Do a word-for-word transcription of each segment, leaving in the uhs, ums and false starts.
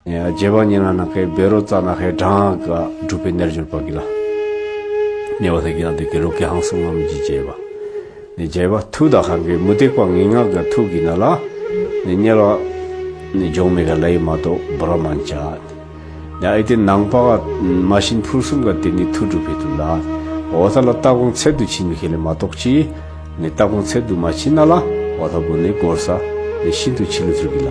རྗེ་འབངས་ཉེ་ལ་ནང་གི་བཻ་རོ་ཙ་ན་ཧེ་གྲངས་ཀ་སྒྲུབ་པའི་རྣལ་འབྱོར་པ་གི་ལ། ནེ་བ་ཐེ་གི་ན་དེ་གི་རོ་གི་ཧང་སུང་ངམ་ཇི་རྗེ་བ། ནེ་རྗེ་བ་ཐུ་དག་ཧང་གི་མུ་སྟེགས་པ་ངན་སྔགས་ག་ཐུ་གི་ན་ལ། ནེ་ཉེ་ལ། ནེ་འཇོག་མེ་ག་ལ་ཡི་མ་གཏོགས་བོ་ར་མན་ཅ། ནེ་ཨི་དེ་ནང་པ་ག་མ་ཤིན་ཕུར་སུམ་ག་དེ་ནི་ཐུ་སྒྲུབ་པའི་ཐུ་ལ། འོ་ས་ལ་ལྟ་དགོངས་ཚད་དུ་ཕྱིན་མི་ཁེ་ལེ་མ་གཏོགས་ཅི། ནེ་ལྟ་དགོངས་ཚད་དུ་མ་ཕྱིན་ན་ལ། འོ་ཐ་བུ་ནེ་གོར་ས། ནེ་ཤིན་ཏུ་ཕྱི་ལུ་ཚུར་གི་ལ།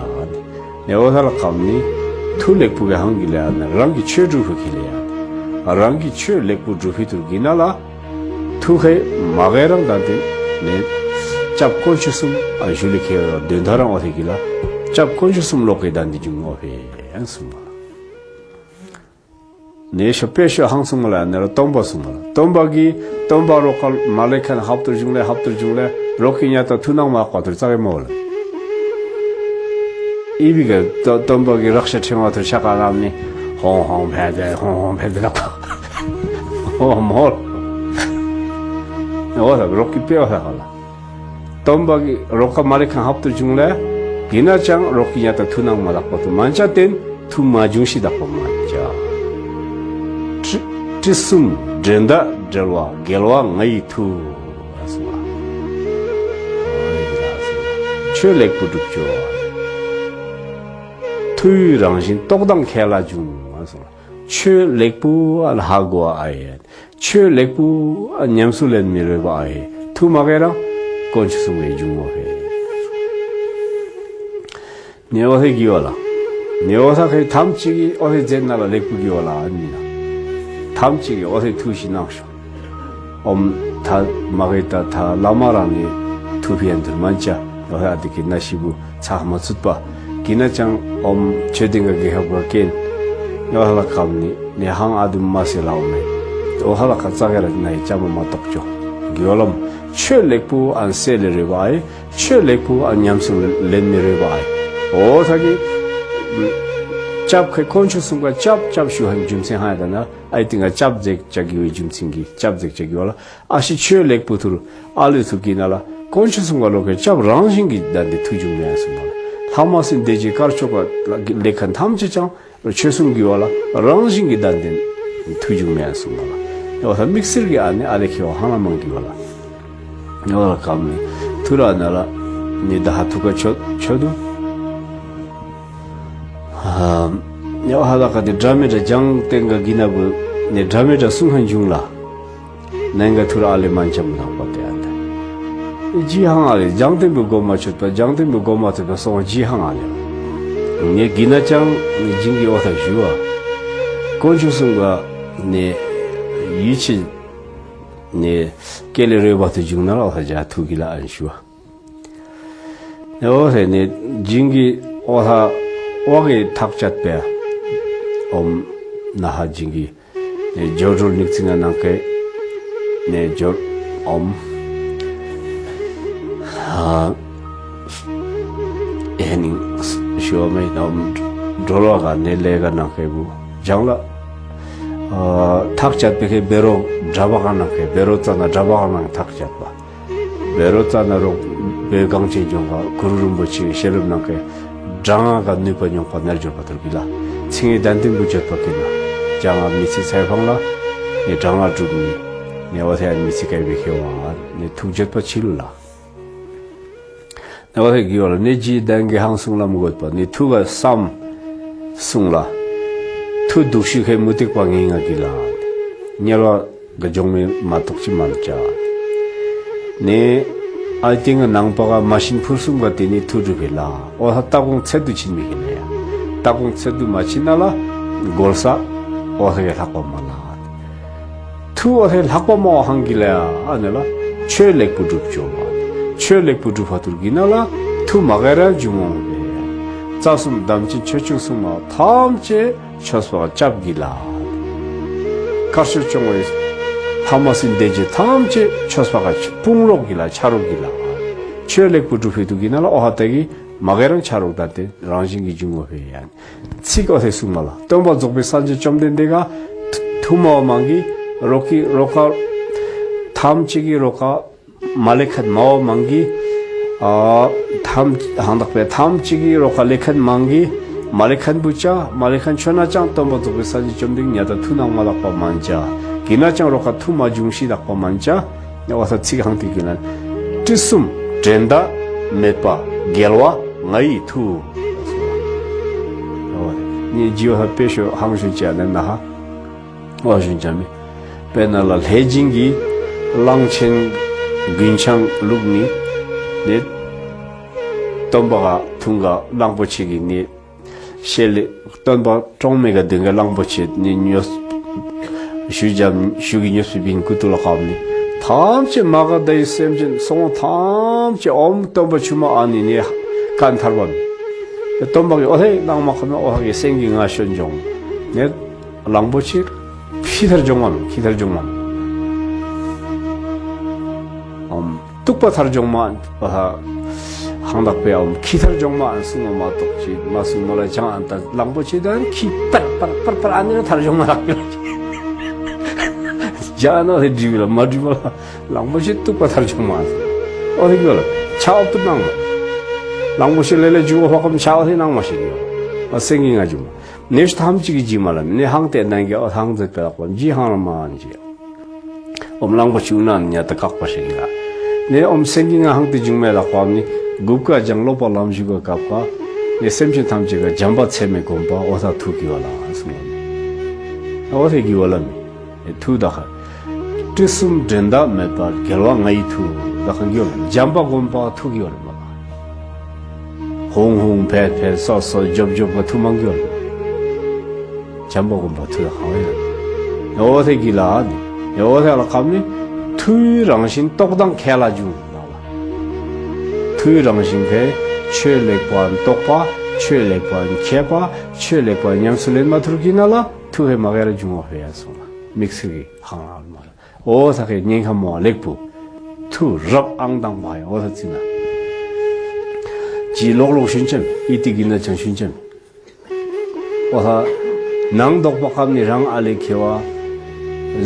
ནེ་འོ་ཐ་ལ་ཁམ་ནི། ཐུ་ལེགས་པོ་གི་ཧང་གི་ལེ་ཡ་ན་རང་གི་ཆོས་སྒྲུབ་ཧུ་གི་ལེ་ཡ། རང་གི་ཆོས་ལེགས་པོ་སྒྲུབ་ཧི་ཐུར་གི་ན་ལ། ཐུ་ཧེ་མ་གེ་རང་དང་དེ་ནེ། སྐྱབས་དཀོན་མཆོག་གསུམ་ཨ་ཞུ་ལི་ཁེ་ར་དོན་དག་རང་འོ་ཐེ་གི་ལ། སྐྱབས་དཀོན་མཆོག་གསུམ་ལོག་གི་དང་དེ་འབྱུང་ངོ་ཧེ་ཡང་གསུངས་པ། ནེ་ཤོ་པེ་ཤོ་ཧང་སུང་མ་ལ་ནེ་ར་སྟོན་པ་སུང་མ་ལ། སྟོན་པ་གི་སྟོན་པ་རོ་ཀ་མ་ལེ་ཁན་ཧབ་ཏུར་བྱུང་ལེ་ཧབ་ཏུར་བྱུང་ལེ་རོ་ཀི་ཉ་ཏ་ཐུ་ནང་མ་ཀ་ཏུར་ཙ་གེ་མོ་ལ། ཨི་བི་ག་སྟོན་པ་གི་རག་ཤ་ཕྲེང་བ་ཏུར་ཤ་ཀ་ལམ་ནི་ཧོང་ཧོང་ཕེ་ཏེ་ཧོང་ཧོང་ཕེ་ཏེ་ལ་ཀ་ཧོང་མོ་ལ། འོ་ལ་རོ་ཀི་པེ་བ་ལ་ཀ་ལ། སྟོན་པ་གི་རོ་ཀ་མ་ལེ་ཁན་ཧབ་ཏུ་བྱུང་ལེ། གི་ན་ཅང་རོ་ཀི་ཉ་ཏ་ཐུ་ནང་མ་ལག་པ་ཏུ་མན་ཅ་ཏེན་ཐུ་མ་བྱུང་ཤི་དག་པ་མན་ཅ། ཁྲི་ཁྲི་གསུམ་འགྲན་ཟླ་བྲལ་བ་རྒྱལ་བ་ང་ཡི་ཐུ། ཨ་སོ། ཆོས་ལེགས་པོ་སྒྲུབ་ཅོ། ཐུའི་རང་བཞིན་རྟོགས་དང་ཁས་ལ་འབྱུང་། ཨ་སོ། ཆོས་ལེགས་པོ་ཨ་ལ་ཧ་གོ་ཨ་ཡེ། ཆོས་ལེགས་པོ་ཨ་ཉམས་སུ་ལེན་མི་རོས་པ་ཨ་ཡེ། ཐུ་མ་གེ་རང་དཀོན་མཆོག་གསུམ་གི་འབྱུང་བ་ཧེ། ནེ་འོ་ཐེ་གི་བ་ལ། ནེ་འོ་ཐ་ཁེ་ཐམས་ཅད་ཀྱི་འོ་ཐེ་ཛེ་ན་ལ་ལེགས་པོ་གི་བ་ལ་ཨ་ནི་ན། ཐམས་ཅད་ཀྱི་འོ་ཐེ་ཐུ་ཞི་ནང་ཤོ། ཨོམ་ཐ་མ་གེ་ཏ་ཐ་བླ་མ་རང་ནི་ཐུ་ཕི་ཡན་དུར་མན་ཅ། འོ་ཐེ་ཨ་དི་གི་ན་ཤི་བུ་ཚགས་མ་ཚུད་པ། གི་ན་ཅང་ཨོམ་ཆོས་ལྡན་ག་གི་ཧབ་ག་ཀེན། འོ་ཧ་ལ་ཁམ་ནི་ནེ་ཧང་ཨ་དུ་མ་སེ་ལ་འོ་མེ། འོ་ཧ་ལ་ཁ་ཙ་གེ་ར་ན་ཡི་ཅ་མ་མ་ཏོག་ཅོ། གི་འོ་ལམ་ཆོས་ལེགས་པོ་ཨན་སེ་ལེ་རེ་བ་ཨེ། ཆོས་ལེགས་པོ་ཨ་ཉམས་སུ་ལེན་མི་རེ་བ་ཨེ། འོ་ཐ་གི་སྐྱབས་ཁེ་དཀོན་མཆོག་གསུམ་ག་སྐྱབས་སྐྱབས་ཞུ་ཧན་རྒྱུ་མཚན་ཧ་ཡ་ད་ན་ཨེ་ཏི་ང་སྐྱབས་ཛེག་ཅ་གི་བའི་རྒྱུ་མཚན་གི་སྐྱབས་ཛེག་ཅ་གི་བ་ལ། ཨ་ཤི་ཆོས་ལེགས་པོ་ཐུར་ཨ་ལུ་ཐུར་གི་ན་ལ་དཀོན་མཆོག་གསུམ་ག་ལོ་གི་སྐྱབས་རང་བཞིན་གི་ད་འདི་ཐུགས་འཇུག་མེད་ཡ་སུ་མ་ལ། ལྷ་མ་སྲིན་སྡེ་བརྒྱད་དཀར་ཕྱོགས་ག་ལེ་ཁན་ཐམས་ཅད་ཅང་ཆོས་གསུམ་གི་བ་ལ་རང་བཞིན་གི་ད་འདི་ཐུགས་འཇུག་མེད་ཡ་སུ་མ་ལ། ཡ་བ་ལ་དམིགས་བསལ་གི་ཨ་ནི་ཨ་ལེ་ཁེ་བ་ཧང་ལ་མང་གི་བ་ལ། ཡ་བ་ལ་ཀམ་ནི་ཐུར་ཨ་ན་ལ་ནི་ད་ཧ་ཐུག་ག་ཆོད་ཆོད་དུ། ཡ་བ་ཧ་ལ་ཀ་དེ་འདྲ་མི་འདྲ་ལྗང་སྟེང་ག་གི་ན་བུ་ནི་འདྲ་མི་འདྲ་གསུང་ཧན་འབྱུང་ལ། ནང་ག་ཐུར་ཨ་ལེ་མན་ཅམ་ལག་པ་དེ་ཨ་ད། ཇི་ཧང་ཨ་ལེ་ལྗང་སྟེང་བུ་གོ་མ་ཆོད་པ་ལྗང་སྟེང་བུ་གོ་མ་ཐུབ་པ་སོང་ཇི་ཧང་ཨ་ལེ། ངས་གི་ན་ཅང་ནི་ཇིང་གི་འོ་ཐ་ཞུ་བ། དཀོན་མཆོག་གསུམ་ག་ནི་ཡིད་ཆེས་ནི་སྐེ་ལེ་རོལ་བ་དུ་བྱུང་ན་ལ་འོ་ཐ་ཇ་ཐུག་གི་ལ་ཨན་ཞུ་བ། འོ་ཧེ་ནེ་ཇིང་གི་འོ་ལྷ་འོ་གེ་ཐག་བཅད་པའི་ཨོམ་ན་ཧ་ཇིང་གི་ཇོ་ཇོ་ནིག་ཚིང་ང་ནང་གེ་ནེ་ཇོ་ཨོམ་ཧ་ཨེ་ནིང་ཤོ་མེ་ཨོམ་ཇོ་ལོ་ག་ནེ་ལེ་ག་ནང་གེ་བུ་ཇང་ལ་ཐག་བཅད་པའི་གེ་བེ་རོ་དྲ་བ་ག་ནང་གེ་བེ་རོ་ཙ་ན་དྲ་བ་ག་ནང་ཐག་བཅད་པ། བཻ་རོ་ཙ་ན་རོག་བོད་གངས་ཅན་ལྗོངས་ཀ་གུ་རུ་རིན་པོ་ཆེའི་བཤད་རིམ་ནང་གི་དྲང་ང་ག་ནུས་པ་མྱོང་བ་རྣལ་འབྱོར་པ་ཐུར་གི་ལ་ཚིང་ངེ་གདན་བརྟན་པོ་བརྗོད་པ་ཀུན་ལ་ཅང་ང་མི་ཚེ་ཚེ་ཕང་ལ་ངེ་དྲང་ང་སྒྲུབ་ནི་ངེ་བ་ཐེ་ཡ་མི་ཚེ་སྐལ་བའི་ཁེ་བ་ནི་ཐུགས་བརྗོད་པ་ཆི་ལུ་ལ་ངེ་བ་ཐེ་གི་བ་ལ་ནི་ཇི་གདན་གི་ཧང་གསུང་ལ་མི་དགོས་པ་ནི་ཐུགས་ཀ་བསམ་གསུང་ལ་ཐུགས་སྡུག་ཤི་ཁའི་མུ་སྟེགས་པ་ངེ་ང་གི་ལ་ཉལ་བ། གི་ལྗོངས་མི་མ་གཏོགས་ཅི་མ་ལ་བྱ། ནི། ཨ་ཏི་ང་ནང་པ་ག་མ་ཤིན་ཕུར་གསུམ་ག་དེ་ནི་ཐུགས་སྒྲུབ་པའི་ལ། འོ་ཧ་ལྟ་དགོངས་ཚད་དུ་ཕྱིན་མི་ཤེས་ལ་ཡ། ལྟ་དགོངས་ཚད་དུ་མ་ཕྱིན་ན་ལ། རྒོལ་ས། འོ་ཧ་གི་ལྷག་པ་མ་ལ། ཐུགས་འོ་ཧ་ལྷག་པ་མ་བ་ཧང་གི་ལ་ཡ། ཨ་ནི་ལ། ཆོས་ལེགས་པོ་སྒྲུབ་ཆོག་པ། ཆོས་ལེགས་པོ་སྒྲུབ་པ་ཐུར་གི་ན་ལ། ཐུགས་མ་ག་ར་འབྱུང་འོང་བས། རྩ་གསུམ་དམ་ཅན་ཆོས་སྐྱོང་སྲུང་མ་ཐམས་ཅད། ཆོས་པ་སྐྱབས་ཀྱི་ལ། དཀར་ཕྱོགས་སྐྱོང་བའི་ལྷ་མ་སྲིན་སྡེ་བརྒྱད་ཐམས་ཅད་ཆོས་པ་དཔུང་རོགས་ཀྱི་ལ་ཆ་རོགས་ཀྱི་ལ། ཆོས་ལེགས་པོ་སྒྲུབ་ཕེ་དུ་གི་ན་ལ་ཨོ་ཧ་ཏ་གི་མ་གེ་རང་ཆ་རོགས་ད་དེ་རང་བཞིན་གྱི་འབྱུང་བ་ཕེ་ཡན། ཚིག་ཨོ་ཧེ་གསུང་མ་ལ་སྟོན་པ་རྫོགས་པའི་སངས་རྒྱས་བཅོམ་ལྡན་འདས་ག་ཐུ་མ་བ་མང་གི་རོགས་ཀྱི་རོགས་ཀ་ཐམས་ཅད་ཀྱི་རོགས་ཀ་མ་ལེ་ཁད་མ་བ་མང་གི། ཨ། ཐམ་ཧང་དག་པའི་ཐམ་ཅིག་གི་རོགས་ཀ་ལེ་ཁད་མང་གི། མ་ལེ་ཁན་བུ་ཅ། མ་ལེ་ཁན་ཆོ་ན་ཅང་སྟོན་པ་རྫོགས་པའི་སངས་རྒྱས་བཅོམ་ལྡན་ཉ་ད་ཐུགས་ནང་མ་ལགས་པ་མན་ཅ། གི་ན་ཅང་རོ་ཁ་ཐུགས་མ་འབྱུང་ཤི་ལགས་པ་མན་ཅ། ཡ་བ་ས་ཚིག་ཧང་ཏི་གི་ན། ཏི་སུམ་འགྲན་ཟླ་མེད་པ་རྒྱལ་བ་ང་ཡི་ཐུགས། ནི་ཇི་བ་ས་པེ་ཤོ་ཧང་ཤོ་ཅ་ནན་ན་ཧ། ཨོ་ཞུན་ཅ་མི། དཔེར་ན་ལ་ལྷས་སྦྱིན་གྱི་གླང་ཆེན་རྒུན་ཆང་བླུགས་ནི། ནི། སྟོན་པ་ག་ཐུང་ག་གླང་པོ་ཆེ་གི་ནི། ཤེལ་ལི་སྟོན་པ་གྲོང་མི་ག་དུན་ག་གླང་པོ་ཆེ་ནི་ཉོས། ཞུ་ཇམ་ཞུ་གི་ཉོས་པའི་བིན་ཀུ་ཏུ་ལ་ཁབ་ནི། ཐམས་ཅད་མ་ག་ད་ཡི་སེམས་ཅན་སོང་ཐམས་ཅད་ཨོམ་སྟོན་པ་ཆུ་མ་ཨ་ནི་ནི་ཀན་ཐར་བ་མི། སྟོན་པ་གི་ཨོ་ཧེ་གླང་མ་ཁ་ན་ཨོ་ཧ་གི་སེང་གི་ང་ཤོན་ཇོང་། ནི། གླང་པོ་ཆེ་ཕི་ཐར་ཇོང་མ་མི་ཁི་ཐར་ཇོང་མ་མི། ཨམ་ཏུག་པ་ཐར་ཇོང་མ་ཨ་ཧ་ཧང་དག་པའི་ཨམ་ཁི་ཐར་ཇོང་མ་ཨན་སུ་ནོ་མ་ཏོག་ཅི་མ་སུ་ནོ་ལ་ཅང་ཨན་ད་གླང་པོ་ཆེ་ད་ཁི་པར་པར་པར་པར་ཨ་ནི་ཐར་ཇོང་མ་རག་པའི་ཇ་ནོ་ཧེ་འདྲི་བི་ལ་མ་འདྲི་བ་ལ་གླང་པོ་ཆེ་ཏུག་པ་ཐར་ཇོང་མ་ཨན་སུ་ཨོ་ཧེ་གི་ལ་ཆ་ཨོ་ཏུ་ནང་མ་གླང་པོ་ཆེ་ལེ་ལེ་ཇུ་ཨོ་ཧོ་ཀམ་ཆ་ཨོ་ཧེ་ནང་མ་ཤེ་གི་ཨ་སེང་གི་ང་ཇུ་མ། ནེ་ཤ་ཐམས་ཅད་ཀྱི་ཇི་མ་ལ་མི་ནེ་ཧང་ཏེ་ནང་གི་ཨོ་ཧང་ཛེ་པེ་ལག་པ་ཇི་ཧང་ལ་མ་ཨན་ཇི། ཨོམ་གླང་པོ་ཆེ་ན་ཉ་ད་ཀག་པ་ཞིག་ལ། ནེ་ཨོམ་སེང་གི་ང་ཧང་ཏེ་ཇུང་མེ་ལག་པ་མི་གུབ་ཀ་ཇང་ལོ་པ་ལམ་ཞུ་ག་ཀབ་ཀ། ནེ་སེམས་ཅན་ཐམས་ཅད་ཀ་འཇམ་པ་ཚད་མེད་སྒོམ་པ་ཨོ་ད་ཐུག་གི་བ་ལ་ཨ་སུ་མ་མི། ཨོ་ཧེ་གི་བ་ལ་མི། ཐུགས་དག་ཁ། དྲི་གསུམ་འགྲན་ཟླ་མེད་པར་རྒྱལ་བ་ང་ཡི་ཐུགས་དག་ཁ་འགྱུར། འཇམ་པ་སྒོམ་པ་ཐུགས་ཡོད་མ་ལ། ཧོང་ཧོང་ཕེ་ཕེ་སོ་སོ་འཇོབ་འཇོབ་པ་ཐུགས་མང་འགྱུར། འཇམ་པ་སྒོམ་པ་ཐུགས་དག་ཁ་ཡོད། འོ་དེ་གི་ལ་ནི་འོ་དེ་ལ་ཁམ་ནི་ཐུགས་རང་བཞིན་རྟོག་དང་ཁས་ལ་འཇུག་ལ། ཐུགས་རང་བཞིན་ཕེ་ཆོས་ལེགས་པ་རྟོགས་པ་ཆོས་ལེགས་པ་མཁས་པ་ཆོས་ལེགས་པ་ཉམས་སུ་ལེན་མ་ཐུར་གི་ན་ལ་ཐུགས་ཕེ་མ་ག་ར་འབྱུང་བ་ཕེ་ཡ་སོང་ལ་དམིགས་བསལ་གི་ཧང་ཨ་མ་ལ། ཨོ་ས་ཁའི་ཉེན་ཁ་མོ་ལེགས་པོ། ཐུ་རབ་ཨང་དང་བ་ཡ་ཨོ་ས་ཙི་ན། ཇི་ལོག་ལོག་ཤུན་ཅམ་ཨི་ཏི་གི་ན་ཅང་ཤུན་ཅམ། ཨོ་ས། ནང་དོག་པ་ཀམ་ནི་རང་ཨ་ལེ་ཁེ་བ།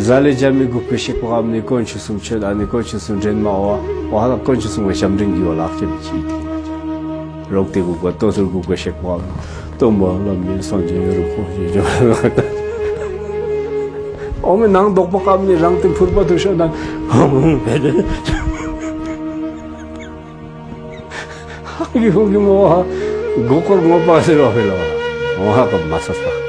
ཟ་ལེ་ཇ་མི་གུག་པའི་ཤེག་པ་ཀམ་ནི་ཀོན་ཆུ་སུམ་ཆོད་ཨ་ནི་ཀོན་ཆུ་སུམ་འདྲེན་མ་ཨོ། ཨོ་ཧ་ལ་ཀོན་ཆུ་སུམ་གི་ཞམ་འདྲེན་གི་ཨོ་ལག་ཅམ་ཅི་ཨི་ཏི་གི་ན་ཅང་། རོག་ཏེ་གུག་པ་ཏོ་ཚུར་གུག་པའི་ཤེག་པ་ཀམ་ནི། སྟོན་པ་བླ་མའི་སངས་རྒྱས་ཡོད་རུ་ཁོ་ཞེས་བྱ་བ། ཨོ་མི་ནང་དོག་པ་ཀམ་ནི་རང་དེ་ཕུར་པ་དུ་ཤོད་ན། ཧ་གི་ཧུ་གི་མོ་ཧ། མགོ་སྐོར་ངོ་པ་ཟེར་བ་ཕེ་ལ་བ། ཧ་ག་མ་ས་ས།